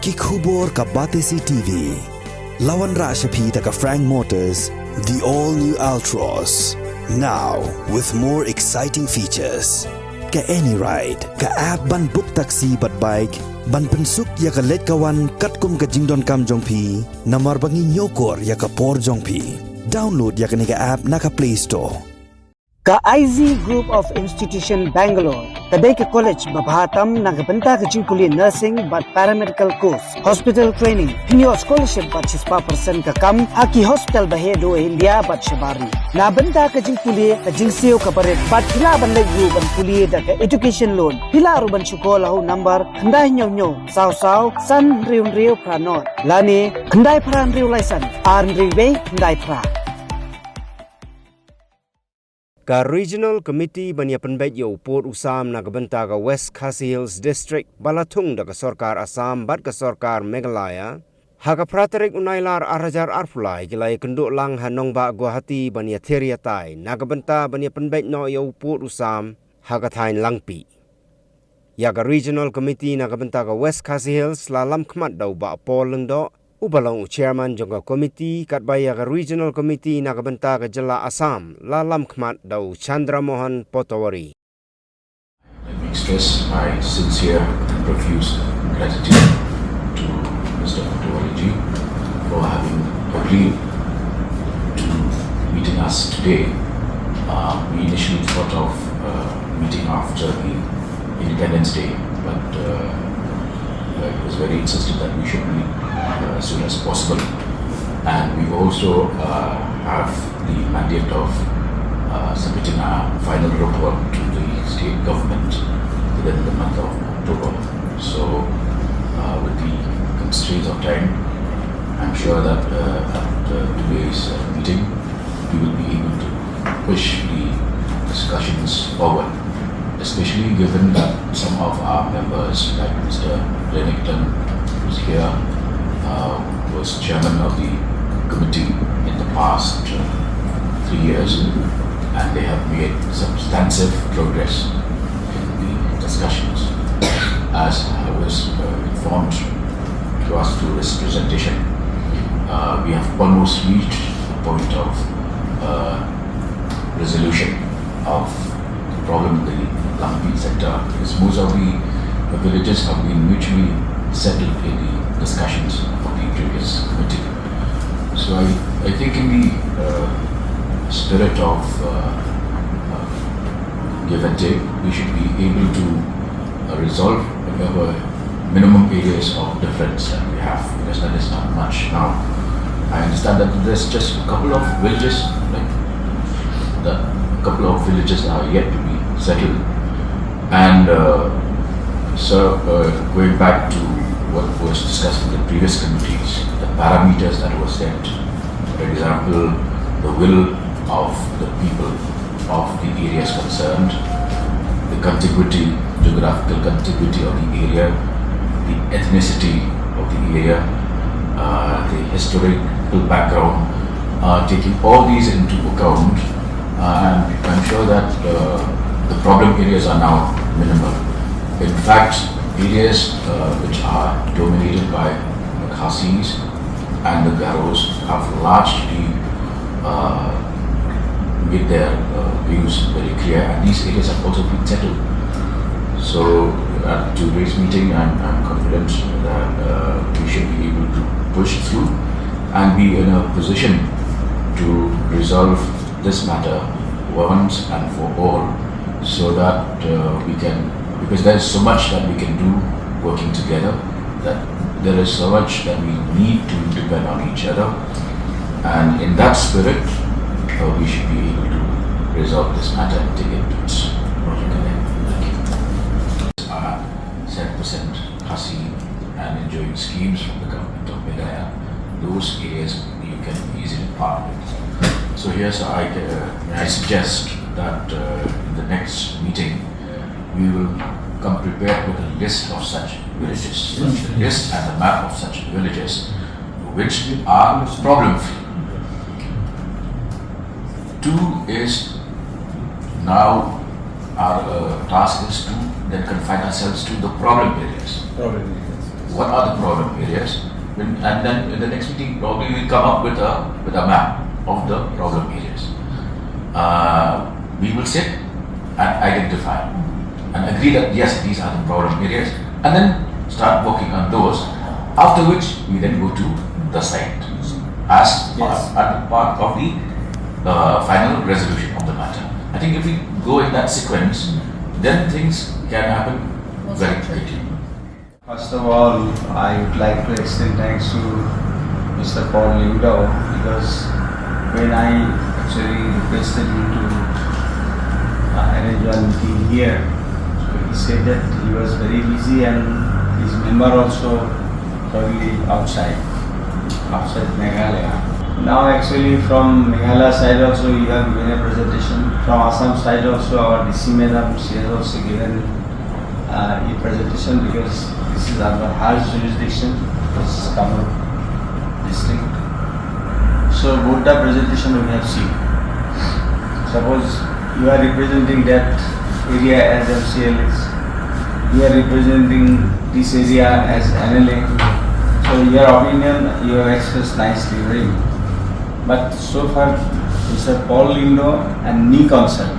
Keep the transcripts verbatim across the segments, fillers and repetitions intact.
Ki khubor ka Batesi T V. La wanrah sha phi da ka Frank Motors, the all new Altroz. Now with more exciting features. Ka Any Ride, ka app ban book taxi bad bike, ban pynsuk ïa ka leit ka wan katkum ka jingdonkam jong phi, namar ba ngi ñiewkor ïa ka por jong phi. Download ïa kane ka app na ka Play Store. Ka I Z Group of Institution Bangalore ka dei ka college ba bha tam na ka bynta ka jingpule nursing bad paramedical course, hospital training. Phin ïoh scholarship bad shispah percent ka kam ha ki hospital ba heh duh ha India bad shabar ri. Na bynta ka jingpule, ka jingsiew kaba rit bad phi lah ban leit ruh ban pule da ka education loan. Phi lah ruh ban shu call ha u number khyndai hynñiew hynñiew saw saw san hynriew hynriew phra nod lane khyndai phra hynriew lai san ar hynriew wei khyndai phra. Ka Regional Committee ban ïa pynbeit ïa u pud u sam na ka bynta ka West Khasi Hills District ba la thung da ka sorkar Assam bad ka sorkar Meghalaya, ha ka phra tarik u Nailar ar hajar arphew lai ki la ïakynduh lang ha nongbah Guwahati ban ïathir ïatai na ka bynta ban ïa pynbeit noh ïa u pud u sam ha ka thaiñ Langpih. Ïa ka Regional Committee na ka bynta ka West Khasi Hills la lamkhmat da u Bah Paul Lyngdoh, uba long u Chairman jong ka Committee, katba ïa ka Regional Committee na ka bynta ka jylla Assam la lamkhmat da u Chandra Mohan Potowari. Let me express my sincere and profuse gratitude to Mister Potowari ji for having agreed to meeting us today. Uh, we initially thought of uh, meeting after the Independence Day, but uh, uh, it was very insistent that we should meet uh, as soon as possible. And we also uh, have the mandate of uh, submitting our final report to the state government within the month of October. So, uh, with the constraints of time, I'm sure that uh, at uh, today's uh, meeting, we will be able to push the discussions forward, especially given that some of our members, like Mister Renikton, who's here, uh, was chairman of the committee in the past uh, three years, and they have made substantive progress in the discussions. As I was uh, informed to us through this presentation, uh, we have almost reached the point of uh, resolution of the problem in the Langpih sector, because most of the villages have been mutually settled in the discussions of the previous committee. So I, I think in the uh, spirit of uh, uh, give and take, we should be able to uh, resolve whatever minimum areas of difference that we have, because that is not much now. I understand that there's just a couple of villages, like that a couple of villages are yet to be settled. And uh, so, uh, going back to what was discussed in the previous committees, the parameters that were set, for example, the will of the people of the areas concerned, the contiguity, geographical contiguity of the area, the ethnicity of the area, uh, the historical background, uh, taking all these into account, uh, I'm, I'm sure that uh, the problem areas are now minimal. In fact, areas uh, which are dominated by the Khasis and the Garos have largely uh, made their uh, views very clear, and these areas have also been settled. So at today's meeting, I'm, I'm confident that uh, we should be able to push through and be in a position to resolve this matter once and for all, so that uh, we can, because there's so much that we can do working together, that there is so much that we need to depend on each other. And in that spirit, uh, we should be able to resolve this matter and take it to its logical end. Thank you. Are seven percent Khasi and enjoying schemes from the government of Meghalaya. Those areas you can easily partner with. So here's, I, uh, I suggest that uh, in the next meeting, we will come prepared with a list of such villages, a list and a map of such villages which are problem free. Two is now our uh, task is to then confine ourselves to the problem areas. Problem areas. What are the problem areas? When, and then in the next meeting, probably we'll come up with a with a map of the problem areas. Uh, we will sit and identify and agree that yes, these are the problem areas, and then start working on those. After which, we then go to the site as part, as part of the uh, final resolution of the matter. I think if we go in that sequence, then things can happen very quickly. First of all, I would like to extend thanks to Mister Paul Lyngdoh, because when I actually requested him to uh, arrange one meeting here, so he said that he was very busy and his member also probably outside, outside Meghalaya. Now actually from Meghalaya side also you have given a presentation. From Assam side also our D C madam, she has also given uh, a presentation, because this is under her jurisdiction, this is Kamrup district. So both the presentation we have seen. Suppose you are representing that area as M C L As, you are representing this area as M L A. So your opinion you have expressed nicely, very good. But so far, Mister Paul Lyngdoh and me concerned.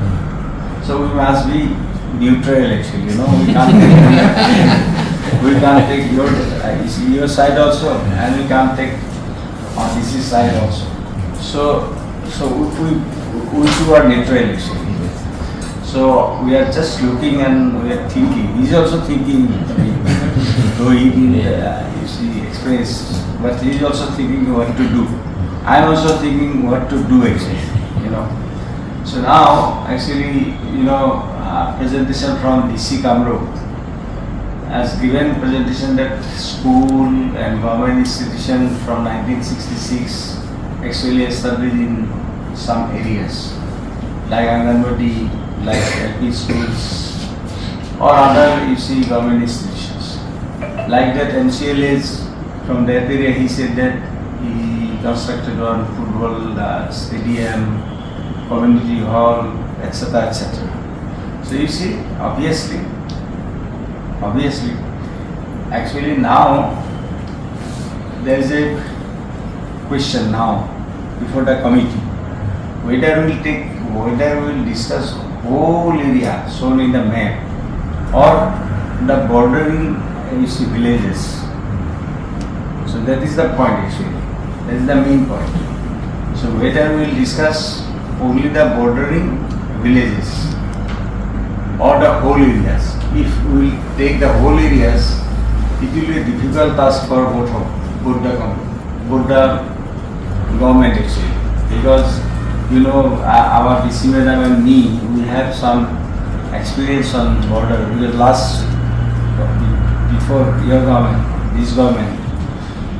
So we must be neutral actually, you know. We can't take, we can't take your, uh, you see, your side also, and we can't take on this side also. So, so we, we, we two are neutral actually. So we are just looking and we are thinking. He's also thinking, though he didn't, uh, you see, express, but he's also thinking what to do. I'm also thinking what to do actually, you know. So now, actually, you know, uh, presentation from D C Kamrup has given presentation that school and government institution from nineteen sixty-six actually established in some areas, like Anganwadi, like L P schools, or other, you see, government institutions. Like that, M C L As from that area, he said that he constructed one football uh, stadium, community hall, et cetera, et cetera. So you see, obviously, obviously, actually now there is a question now before the committee whether we'll take, whether we'll discuss whole area shown in the map or the bordering, you see, villages. So that is the point actually. That is the main point. So whether we'll discuss only the bordering villages or the whole areas. If we take the whole areas, it will be a difficult task for both of, both the com-, both the government actually, because, you know, uh, our D C madam and me, we have some experience on border, because last, before your government, this government,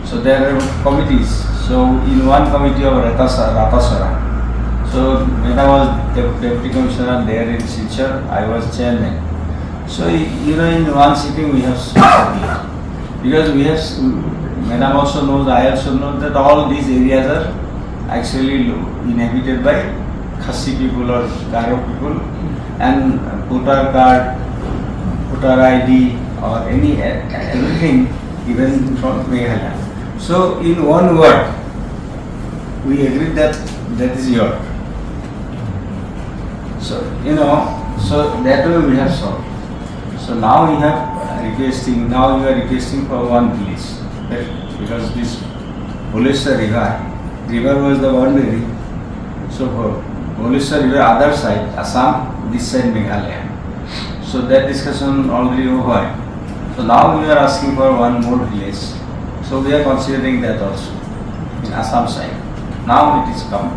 so there are committees. So in one committee of Ratasara, Ratasara, so when I was dep-, deputy commissioner there in Silchar, I was chairman. So, you know, in one sitting we have, because we have, madam also knows, I also know that all these areas are actually lo-, inhabited by Khasi people or Garo people, and voter card, voter I D, or any, everything given from Meghalaya. So, in one word, we agreed that that is your. So, you know, so that way we have solved. So now we have, uh, requesting, now you are requesting for one village, right? Because this Boleshwar river, river was the boundary. So for Boleshwar river, other side, Assam, this side Meghalaya. So that discussion already over. So now we are asking for one more village. So we are considering that also in Assam side. Now it is come.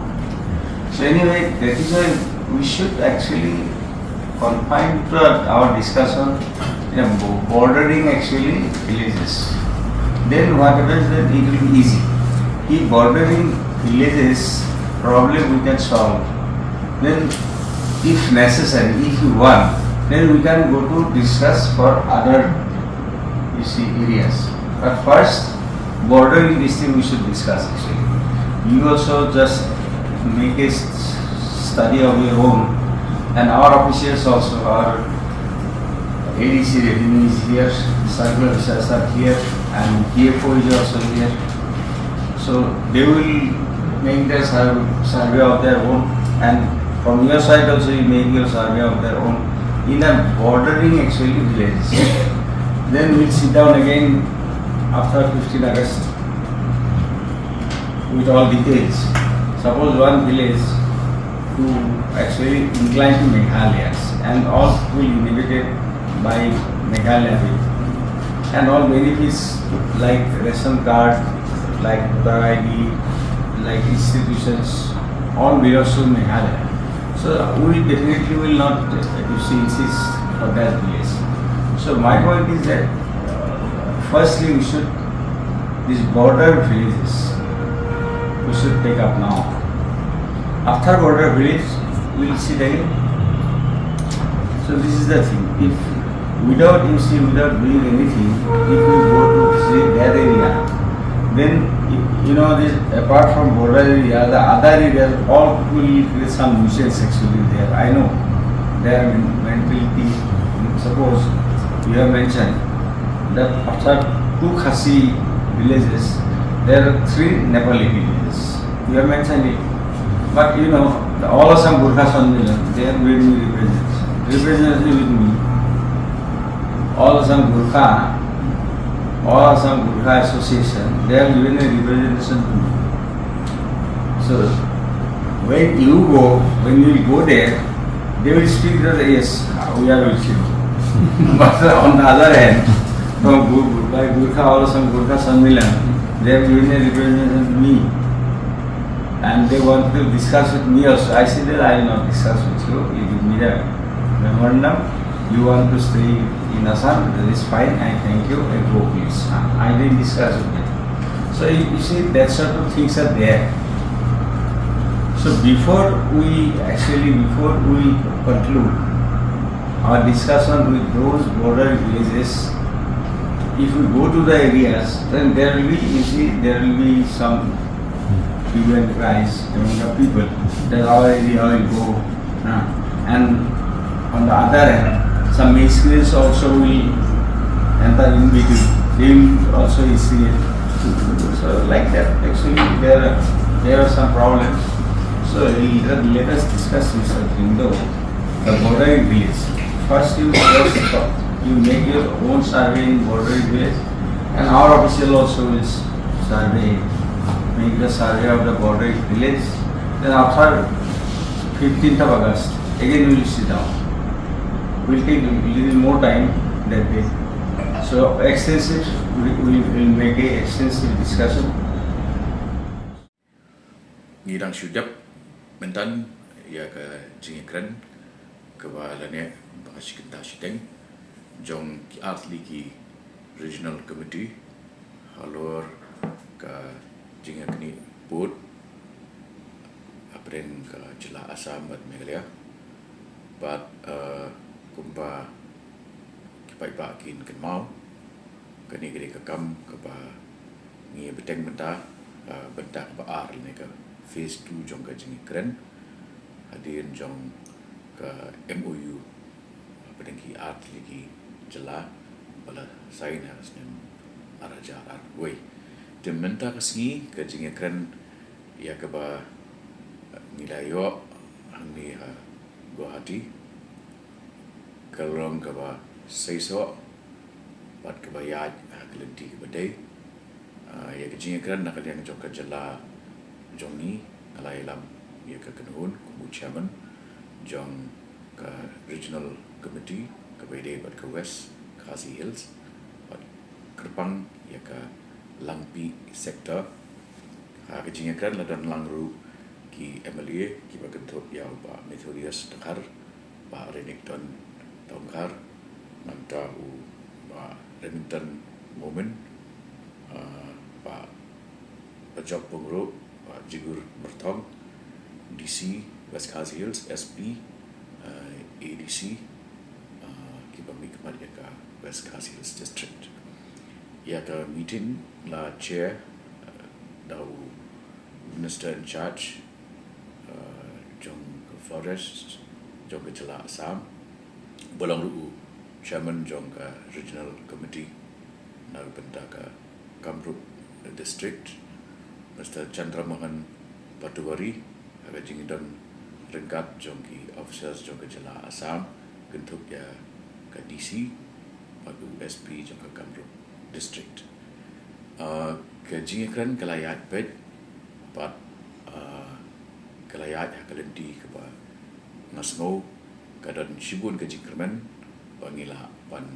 So anyway, that is why we should actually confine to our discussion in a bo-, bordering actually villages. Then what happens, then it will be easy. If bordering villages problem we can solve, then if necessary, if you want, then we can go to discuss for other, you see, areas. But first, bordering this thing we should discuss actually. You also just make a s-, study of your own, and our officials also, our A D C revenue is here, circular officers are here, and D F O is also here. So they will make their sur- survey of their own, and from your side also you make your survey of their own in a bordering actually villages. Then we'll sit down again after fifteen August with all details. Suppose one village who actually inclined to Meghalaya and all people inhabited by Meghalaya people, and all benefits like ration card, like voter I D, like institutions, all belongs to Meghalaya. So we definitely will not, uh, you see, insist for that village. So my point is that, uh, firstly we should, these border villages, we should take up now. After border village, we'll see again. So this is the thing. If without, you see, without doing anything, if we go to, say, that area, then, you know, this, apart from border area, the other areas, all people will create some nuisance actually there. I know their men- mentality. Suppose you have mentioned that after two Khasi villages, there are three Nepali villages. You have mentioned it. But you know, the All Assam Gurkha Sanmilan, they are with me representatives. Representative with me. All Assam Gurkha, All Assam Gurkha Association, they have given a representation to me. So when you go, when you go there, they will speak that yes, we are with you. But on the other hand, from Gur- by Gurkha, All Assam Gurkha Sanmilan, they have given a representation to me. And they want to discuss with me also. I said that I will not discuss with you. You give me the memorandum. You want to stay in Assam, that is fine. I thank you. I go, please. I didn't discuss with them. So you, you see, that sort of things are there. So before we actually, before we conclude our discussion with those border villages, if we go to the areas, then there will be, you see, there will be some hue and cries among the people that our area will go. Uh, and on the other hand, some miscreants also will enter in between. They will also instigate. So like that, actually, there are, there are some problems. So let, let us discuss this, I think, though. The bordering village. First, you first you make your own survey in bordering village, and our official also will survey, make the survey of the bordering village. Then after fifteenth of August, again we will sit down. We'll take a little more time that day. So extensive, we we will make a extensive discussion. Ngi dang shu dep mynta ïa ka jingïakren kaba la neh ba ka shi kynta shiteng jong ki artylli ki regional committee halor ka jingïaknieh vote hapdeng ka jylla Assam bad Meghalaya. Bad kumba ki paidbah kin kynmaw, kane ka dei ka kam kaba ngi bteng mynta, bynta kaba ar lane ka phase two jong ka jingïakren hadien jong ka M O U hapdeng ki artylli ki jylla ba la sign ha ka snem ar hajar arphew wei. Te mynta ka sngi ka jingïakren ïa kaba ngi la ïoh hangne ha Guwahati ka long kaba seisoh bad kaba ïaid ha ka lynti kaba dei. Ïa ka jingïakren na ka liang jong ka jylla jong ngi, nga la ïalam ïa ka kynhun kum u chairman jong ka regional committee kaba ïadei bad ka West Khasi Hills bad kyrpang ïa ka Langpih sector. Ha ka jingïakren la don lang ruh ki M L A kiba kynthup ïa u Bah Methodius Dkhar, Bah Renikton Tongkhar, nangta u Bah Remington Momin, Bah Bajop Pyngrope, Bah Jigur Myrthong, D C West Khasi Hills, S P, A D C, kiba mihkhmat ïa ka West Khasi Hills District. Ïa ka meeting la chair da u Minister in charge jong ka Forest jong ka jylla Assam, ba long ruh u Chairman jong ka Regional Committee na ka bynta ka Kamrup District, Mister Chandramohan Patovari, ha ka jingdon ryngkat jong ki officers jong ka jylla Assam, kynthup ïa ka D C bad u S P jong ka Kamrup District. Uh, ka jingïakren ka la ïaid beit bad, uh, ka la ïaid ha ka lynti kaba nga sngew ka don shibun ka jingkyrmen ba ngi lah ban,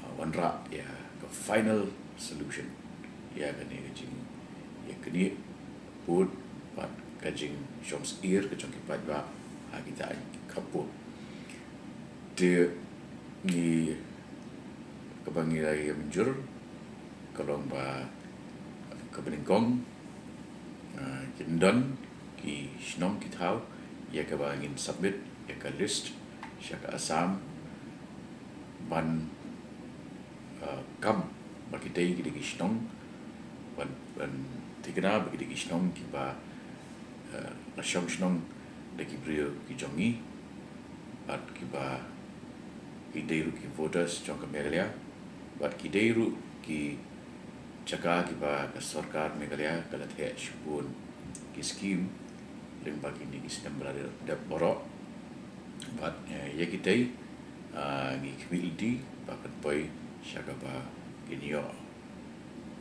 uh, wanrah ïa ka final solution ïa kane ka jingïaknieh pud bad ka jingshong syier ka jong ki paidbah ha kita ki khappud. Te ngi, kaba ngi la ïa mynjur ka long ba kaba nyngkong, ah, kin don ki shnong ki thaw ïa kaba ngin submit ïa ka list sha ka Assam ban, ah, kam ba kitei ki dei ki shnong, ban, ban thikna ba ki dei ki shnong kiba, ah, la shong shnong da ki briew ki jong ngi, bad kiba ki dei ruh ki voters jong ka Meghalaya, bad ki dei ruh ki jaka kiba ka sorkar Meghalaya ka la theh shibun ki skim lyngba kine ki snem ba la dep baroh. Bad, eh, ïa kitei, ah, ngi khmih lynti ba kan poi sha kaba kin ïoh,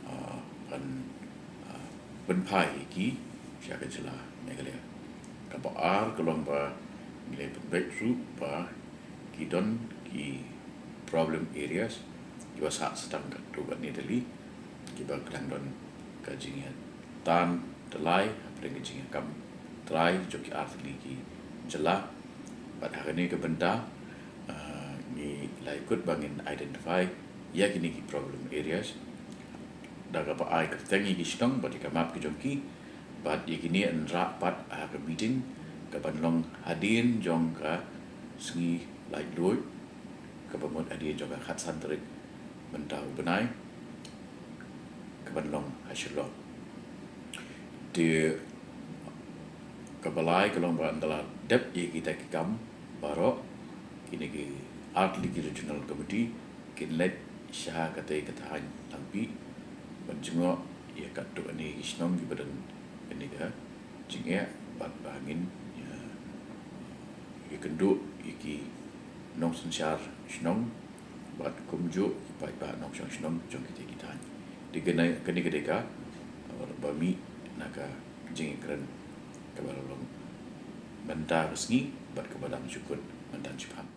ah, ban, ah, pynphai ïa ki sha ka jylla Meghalaya. Kaba ar ka long ba ngi la pynbeit ruh ba ki don ki problem areas kiba sah shatang katto katne tylli, kiba dang don ka jingïatan tyllai hapdeng ka jingïakam tyllai jong ki artylli ki jylla. Bad ha kane ka bynta, ah, ngi la ïakut ba ngin identify ïa kine ki problem areas da kaba ai kyrteng ïa ki shnong bad ïa ka map ki jong ki, bad ïa kine yn rah pat ha ka meeting kaban long hadien jong ka sngi laitluid, kaba mut hadien jong ka khatsan tarik mynta u bnai, kaban long ha Shillong. Te kaba lai ka long ba ynda la dep ïa kita ki kam baroh, kine ki artylli ki regional committee kin leit sha katei ka thaiñ Langpih ban jngoh ïa katto katne ki shnong kiba don kane ka jingeh, bad ba ngin ïa, ïakynduh ïa ki nongsynshar shnong bad kumjuh ki paidbah nongshong shnong jong kitei ki thaiñ. Te kane, kane ka dei kaba mih na ka jingïakren kaba la long mynta ka sngi bad kaba dang shu kut mynta shipang.